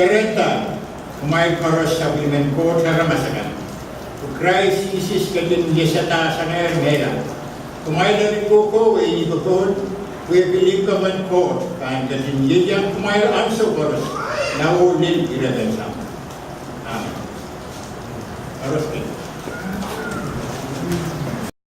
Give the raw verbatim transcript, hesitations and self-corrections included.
Kerehda, kumwail koaros sapwellimen Koht aramas akan, pwe Krais Sises ketin iasada sangehr mehla. Kumwail eri kohkohwei ni kokohn, pwe pilipek en Koht pahn ketin ieiang kumwail ansou koaros, nan oh lel irepen Sahm. Amen. Koaros ketin.